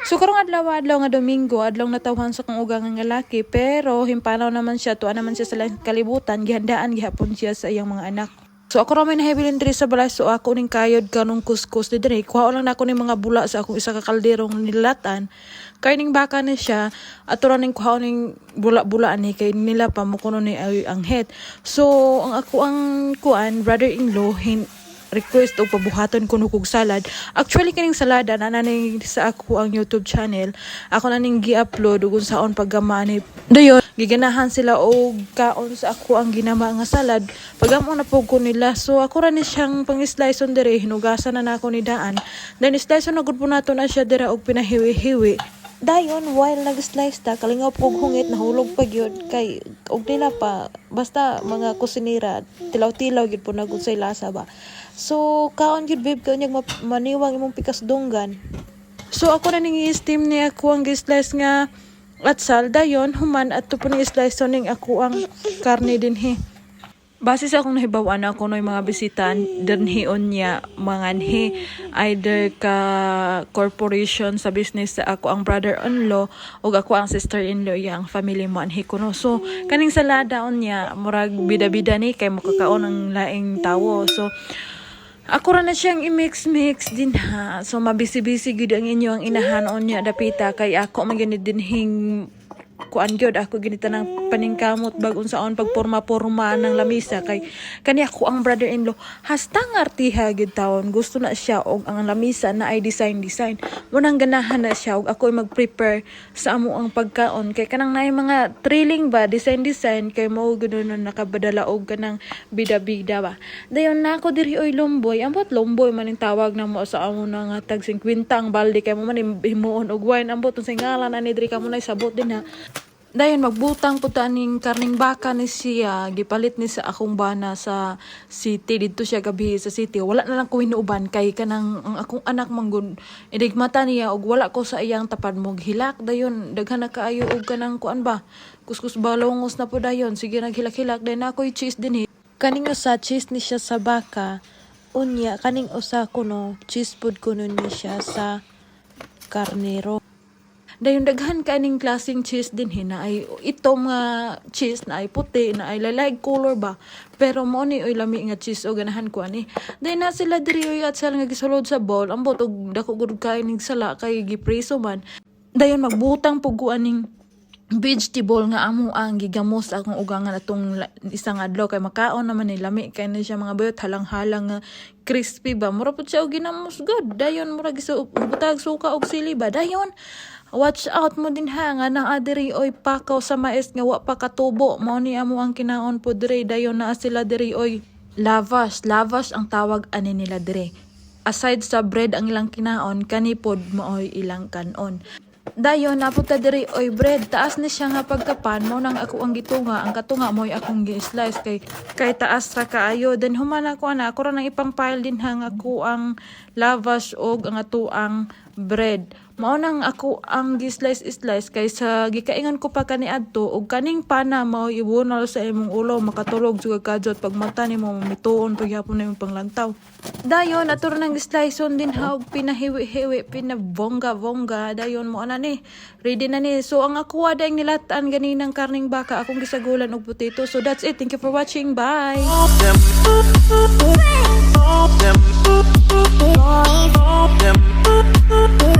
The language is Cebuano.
So karong adlaw, adlaw nga Domingo, adlaw natawhan sa kong ugangan nga laki, pero himpanaw naman siya, tuwa naman siya sa kalibutan, gihandaan gihapon siya sa iyang mga anak. So ako ra may nahibilin diri sa balay, so ako ning kayod kanong kuskus di diri. Kuha lang nako ning mga bula sa akong isa ka kalderong nilatan. Kay ning baka ni siya, ato ra ning kuha ning bula-bula ani kay nila pa mo kuno ni ay anghet. So ang ako ang kuan brother-in-law hin request og pabuhaton kuno kog salad. Actually, kaning salada na ning sa ako ang YouTube channel. Ako na ning gi-upload ug unsaon paggama ni. Dayon giganahan sila og kaon sa ako ang ginama nga salad. Pagamo na pug ko nila. So ako ra ni siyang pang-slice on dire, hinugasan na nako ni daan. Then slice na gud po nato na siya dira og pinahiwi-hiwi. Dayon while nag-slice ta, kalingaw po og hungit, nahulog pa gyud kay og nila pa, basta mga kusinera, tilaw-tilaw gyud po na gud say lasa ba. So kaon gyud, babe, kay unyag maniwang imong pikas dunggan. So ako na ning i-steam ni ako ang gi-slice nga atsal, dayon human adto po ning slice ning ako ang karne dinhi. Base sa akong nahibaw-an, ako no mga bisita dinhi unya manganhi, either ka corporation sa business sa ako ang brother-in-law o ako ang sister-in-law, iya ang family mo anhi kuno. So kaning salada unya murag bida-bida ni kay mukakaon ang laing tawo. So ako ra na siyang i-mix-mix din ha. So mabisi-bisi gyud ang inyo ang inahan unya dapita kay ako man gyud dinhing kuan gyud, ako ginita ng paningkamot bag unsaon pagporma-porma ng lamisa kay kani ako ang brother-in-law hasta nga artiha gyud taon, gusto na siya og ang lamisa na ay design design mo nang ganahan na siya og ako ay mag-prepare sa amo ang pagkaon kay kanang naay mga thrilling ba, design design, kay mao gud na nakabadala og kanang bida-bida ba. Dayon na ako diri oy lomboy, ambot lomboy man ang tawag na mo sa amo na nga tag 50 ang balde kay mo man himuon og wine, ambot unsay ngalan ani diri, kamo na sabot din ha. Dayon magbutang po ta ning karning baka ni siya, gipalit ni sa akong bana sa city, didto siya gabi sa city. Wala na lang ko hinuuban kay kanang ang akong anak manggod inigmata niya og wala ko sa iyang tapad mo hilak. Dayon daghan na kaayo og kanang kuan ba, kuskus balongos na po. Dayon sige naghilak-hilak, dayon ako'y cheese din eh. Kaning usa cheese ni siya sa baka, unya kaning usa kuno cheese pud kuno ni siya sa karnero. Dayon daghan kaning klaseng cheese din na ay itom nga cheese, na ay puti, na ay lain color ba. Pero mo ni oy lami nga cheese o ganahan ko ani. Dayon na sila diri oy at sala nga gisulod sa bowl. Ambot og dako gud kay ning sala kay gipreso man. Dayon magbutang pug ko aning vegetable nga amo ang gigamos akong ugangan atong isang adlaw kay makaon naman ni, lami kay ni siya, mga bayot, halang-halang nga crispy ba, mura pud siya og ginamos gud. Dayon mura gisu butag suka og sili ba. Dayon watch out mo din ha nga naa diri oy pakaw sa mais nga wa pa katubo, mao ni amo ang kinaon po diri. Dayon naa sila diri oy lavash, lavash ang tawag ani nila diri. Aside sa bread ang ilang kinaon, kani pod maoy ilang kanon. Dayon napunta diri oy bread, taas ni siya nga pagkapan mo nang ako ang gitunga, ang katunga mo'y akong gi-slice kay taas ra kaayo. Then human ako ana, ako ra nang ipang-pile din ha nga ako ang lavash og ang ato ang bread. Mao nang ako ang gi-slice slice kay sa gikaingon ko pa kaniadto og kaning pana mao ibunal sa imong ulo, makatulog jud ka kadyot, pag mata nimo mituon pagyapon na imong panglantaw. Dayon ato ra nang slice on din ha og pinahiwi-hiwi, pinabongga-bongga. Dayon mo ana ni, ready na ni. So ang ako dayong nilatan ganinang karning baka, akong gisagulan og potato. So that's it. Thank you for watching. Bye. Them, them, them.